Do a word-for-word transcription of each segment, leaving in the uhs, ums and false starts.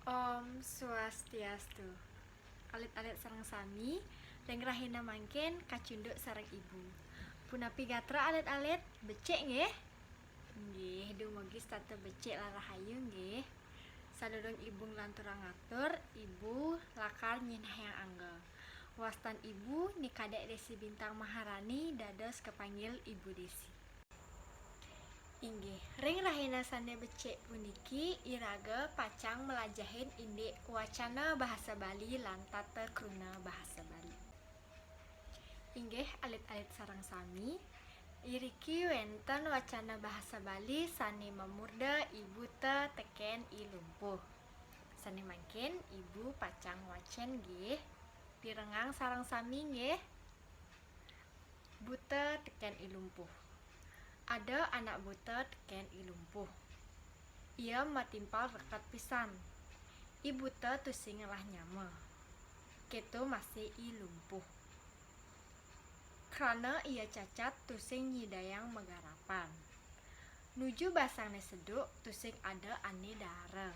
Om Swastiastu. Alit-alit sareng sami, ring rahina mangkin kacunduk sareng Ibu. Punapi gatra alit-alit, becik nggih? Nggih, dumugi setata becik lan rahayu nggih. Sadurung Ibu nglanturang atur, Ibu lakar nyinahang angga. Wastan Ibu Ni Kadek Desi Bintang Maharani dados kapanggih Ibu Desi. Inggih, ring rahina sane becik puniki iraga pacang mlajahin indik wacana bahasa Bali lan tata kruna bahasa Bali. Inggih, alit-alit sareng sami, iriki wenten wacana bahasa Bali sane mamurda I Buta teken I Lumpuh. Sane mangkin Ibu pacang wacen nggih. Pirengang sareng sami nggih. Buta teken I Lumpuh. Ada anak buta teken I Lumpuh. Ia matimpal rekat pisan. I Buta tusing ngelah nyama. Keto masih I Lumpuh. Krana ia cacat tusing nyidayang magarapan. Nuju basangne seduk tusing ada ane daara.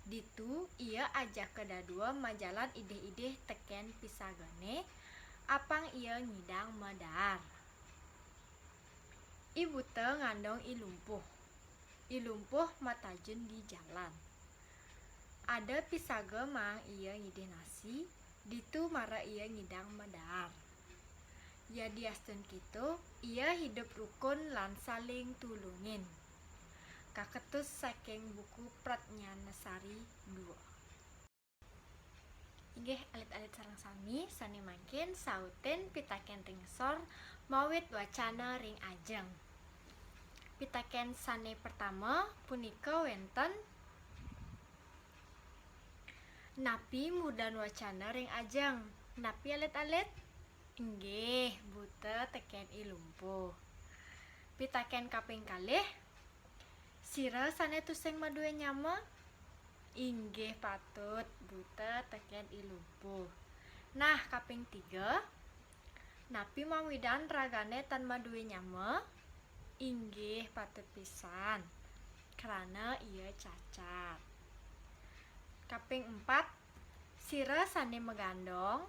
Ditu ia ajaka dadua majalan idih-idih teken pisagane, apang ia ngidang madaar. I Buta ngandong I Lumpuh. I Lumpuh matajun di jalan. Ada pisaga maang ia ngidih nasi, ditu mara ia ngidang madaar. Yadiastun keto, ia hidup rukun lan saling tulungin. Kaketus saking buku Pradnyanasari dua. Inggih, alit-alit sareng sami, sane mangkin sautin pitaken ring sor mawit wacana ring ajeng. Pitaken sane pertama punika wenten, napi murdan wacana ring ajeng? Napi alit-alit? Inggih, Buta teken I Lumpuh. Pitaken kaping kalih, sira sane tusing madue nyama? Inggih patut, Buta teken I Lumpuh. Nah, kaping tiga, napi mawinan ragane tan madue nyama? Inggih patut pisan, krana ia cacat. Kaping empat, sira sane magandong?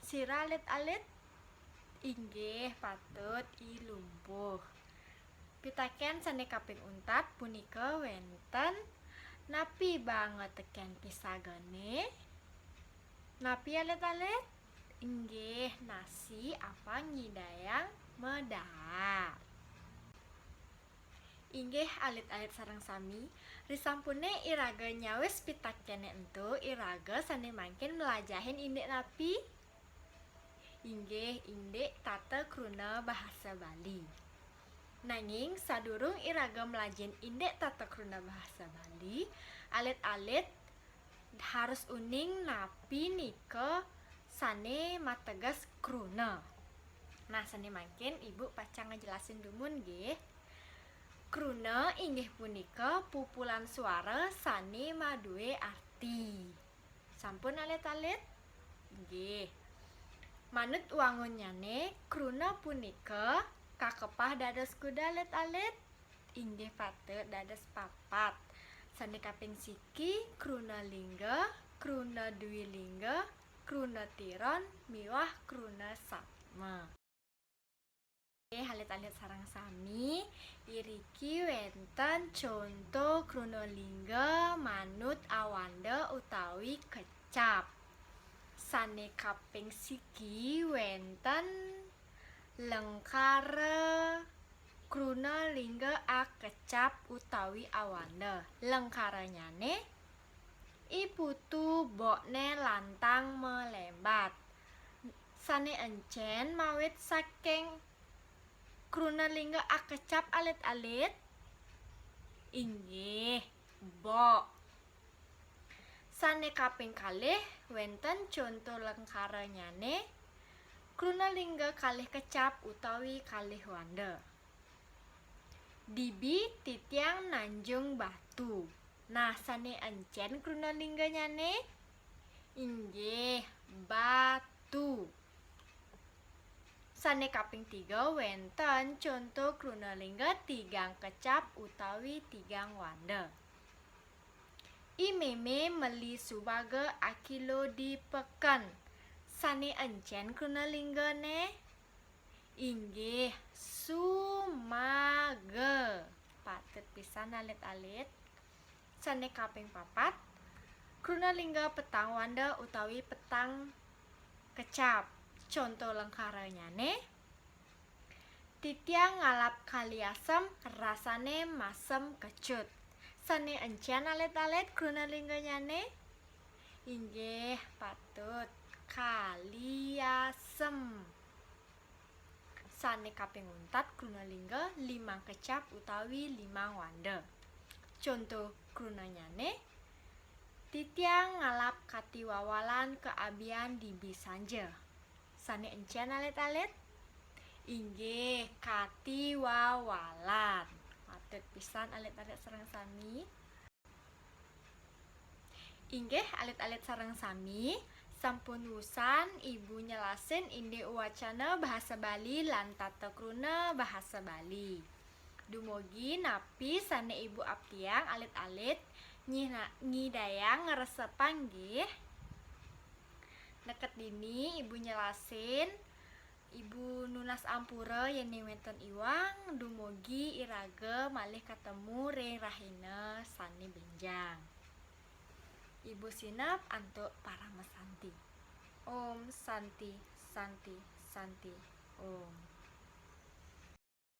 Sira alit-alit? Inggih patut, I Lumpuh. Pitaken sane kaping untat punika wenten, napi baanga teken pisagane? Napi alit-alit? Inggih, nasi apang nyidayang madaar. Inggih, alit-alit sareng sami, risampune iraga nyawis pitakene ento, iraga sane mangkin mlajahin indik napi? Inggih, indik tata kruna bahasa Bali. Nanging sadurung iraga mlajahin indik tata kruna bahasa Bali, alit-alit harus uning napi nika sane mateges kruna. Nah, sane mangkin Ibu pacang ngejelasin dumun nggih. Kruna inggih punika pupulan suara sane madue arti. Sampun alit-alit? Nggih. Manut wangunnyane, kruna punika kakepah dados kuda alit-alit. Inggih patut dados papat. Sane kaping siki, kruna lingga, kruna dwi lingga, kruna tiron, miwah kruna satma. Nggih, alit-alit sareng sami, iriki wenten conto kruna lingga manut awanda utawi kecap. Sane kaping siki wenten lengkara kruna lingga akecap utawi awanda. Lengkaranyane, I Putu bokne lantang malembat. Sane encen mawit saking kruna lingga akecap alit-alit? Inggih, bok. Sane kaping kalih wenten conto lengkaranyane, kruna lingga kalih kecap utawi kalih wanda. Dibi titiang nanjung batu. Nah, sane encen kruna lingganyane? Inggih, batu. Sane kaping tiga wenten conto kruna lingga tigang kecap utawi tigang wanda. I Mémé meli sumaga akilo di peken. Sané encén kruna linggane? Inggih, sumaga. Patut pisan alit-alit. Sané kaping papat, kruna lingga petang wanda utawi petang kecap. Conto lengkaranyane, titiang ngalap kali asem, rasane masem kecut. Sané encén alit-alit kruna lingganyane? Inggih, patut, kali asem. Sané kaping untat kruna lingga limang kecap utawi limang wanda. Conto krunanyane, titiang ngalap katiwawalan kaabian dibi sanja. Sané encén alit-alit? Inggih, katiwawalan. Patut pisan alit-alit sareng sami. Inggih, alit-alit sareng sami, sampun wusan Ibu nyelasin indik wacana bahasa Bali lan tata kruna bahasa Bali. Dumugi napi sané Ibu aptiang alit-alit nyina-, nyidayang ngresepang nggih. Neked dini Ibu nyelasin, Ibu nunas ampura yéning wénten iwang, dumugi iraga malih katemu ring rahina sané bénjang. Ibu sineb antuk paramasanti. Om Santi, Santi, Santi, Om.